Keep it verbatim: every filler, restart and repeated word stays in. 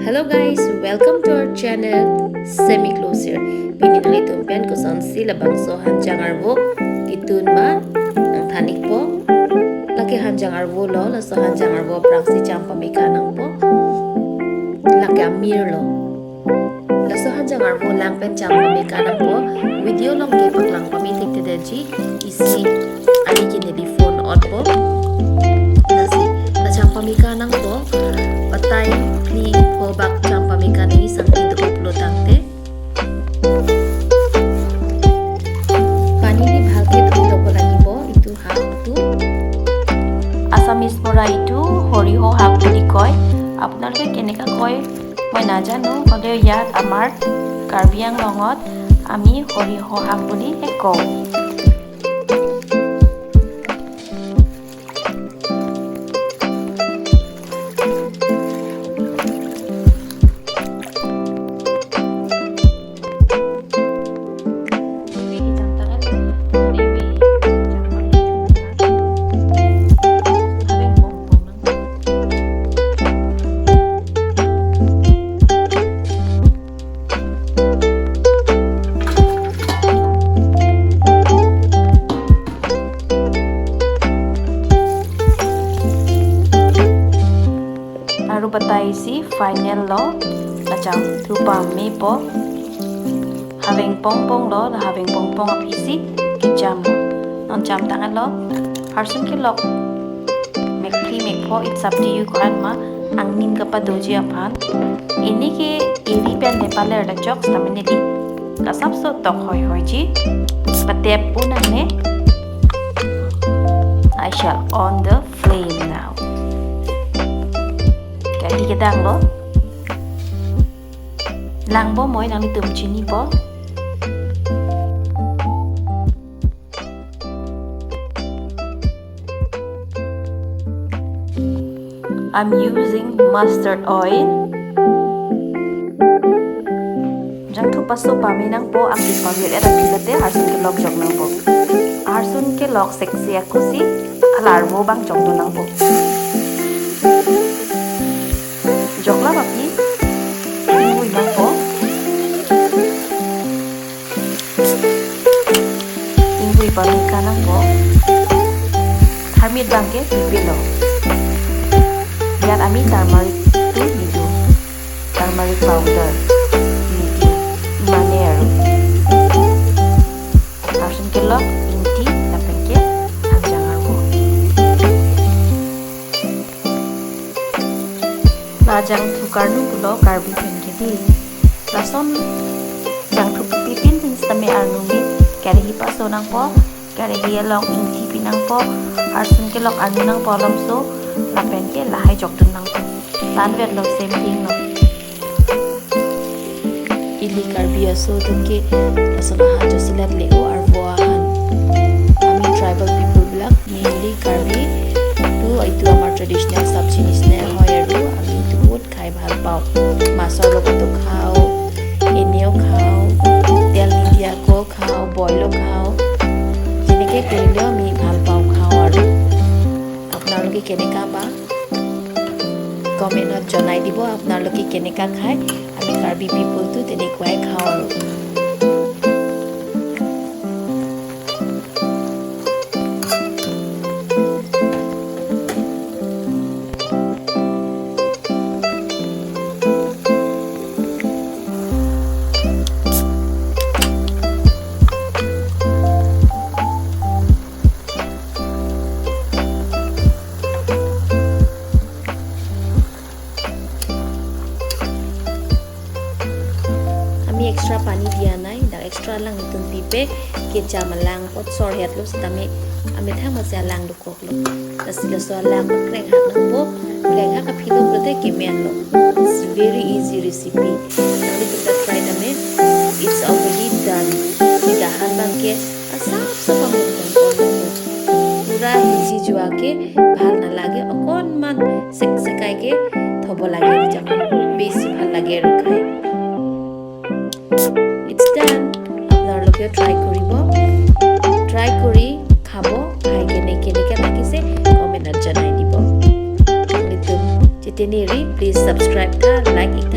Hello guys, welcome to our channel Semi Closer. Pini nanglitum pen kosonsi labangso hanjang arvo kitun ma nangthan-ikpo. Lake hanjang arvo lo, laso hanjang arvo aphrangsi cham pameka nangpo. Lake amir lo. Laso hanjang arvo lang pen cham pameka nangpo. Video along ke paklang pame thekthedetji, isi ari ke neli phone otpo. Lasi, la cham pameka nangpo. Batai phli pho bak cham pameka nangji, sangti do-oplo tangte. Pani di bhalke dhoi lobo lagibo, itu hak tu. Assamese pora itu হৰিহ' শাক বুলি কয়। আপোনালোকে কেনেকা কয় মই নাজানো, হ'লেও ইয়াত আমাৰ কাৰ্বি আংলঙত আমি হৰিহ' শাক বুলিহে কওঁ। Aru batai isi final lo, la cham thu pamepo. Haveng pongpong lo, la haveng pongpong aphi si kecham lo. Non cham tang-et lo, harsun kelok mekphli mekpho, it's up to you, ko-an ma angnim kapadoji aphan. Ini ke eri pen ne paler ta chok stamina di. Kasapso tok hoi hoiji. Patep un nangne. I shall on the flame now. Kali kedang lo. Langpo moi, nanglitum chinipo. I'm using mustard oil. Jangthu paso pame nangpo, angti pavir-et aphi lote harsun kelok jok nangpo. Harsun kelok seksi akusi alarvo bang jokdun nangpo. Jokla papi, ingvui nangpo. Ingvui pameka nangpo. Tharmit bangke pipilo. Iyat ami turmeric tu nidu. Turmeric powder nidu. Mane aru. Harsun kelok, ingti, lapen ke hanjang arvo. La jangthu karnu pulo Karbi pen ke di. Lason jangthu pipi tin tin sitame arnu mi kerahi paso nangpo, kerahi along ingti pi nangpo, harsun kelok arnu nangpo alomso, lapen ke lahai jokdun nangpo. La-anvet lo, same thing lo. Ili Karbi aso atum ke lason ahan josilat le-o arvo ahan. Ami tribal people black mainly Karbi tu, এইটো আমাৰ traditional sabji নিচিনা হয় আৰু আমি এইটো বহুত খাই ভাল পাওঁ। মাছৰ লগতো খাওঁ, এনেও খাওঁ, তেল নিদিয়াকৈ খাওঁ, বইলো খাওঁ, যেনেকে কৰিলেও আমি ভাল পাওঁ, খাওঁ আৰু। আপোনালোকে কেনেকা বা? কমেণ্টত জনাই দিব আপোনালোকে কেনেকা খায়। আমি কাৰ্বি পিপলটো তেনেকুৱাই খাওঁ আৰু। আমি extra পানী দিয়া নাই, dak extra lang itum pipe, kejam alang apot sorhetlo sitame amethang masi alang dokoklo. Lasi laso alang apot krenghak nangpo, krenghak aphi lo pulote kemenlo. It's very easy recipe. Nanglitum ta try tame, it's already done. Kedahan abangke asapso pamen pon pon nangpo. Pura hiji jua ke bhal nalage, okonman sek sekai ke thobo lage, jahon besi bhal lage আৰু খাই। It's done. আপোনালোকেও try কৰিব, try কৰি খাব, খাই কেনে কেনেকে লাগিছে কমেণ্টত জনাই দিব। Nanglitum যেতিয়া Pini ri, please subscribe tha, like ik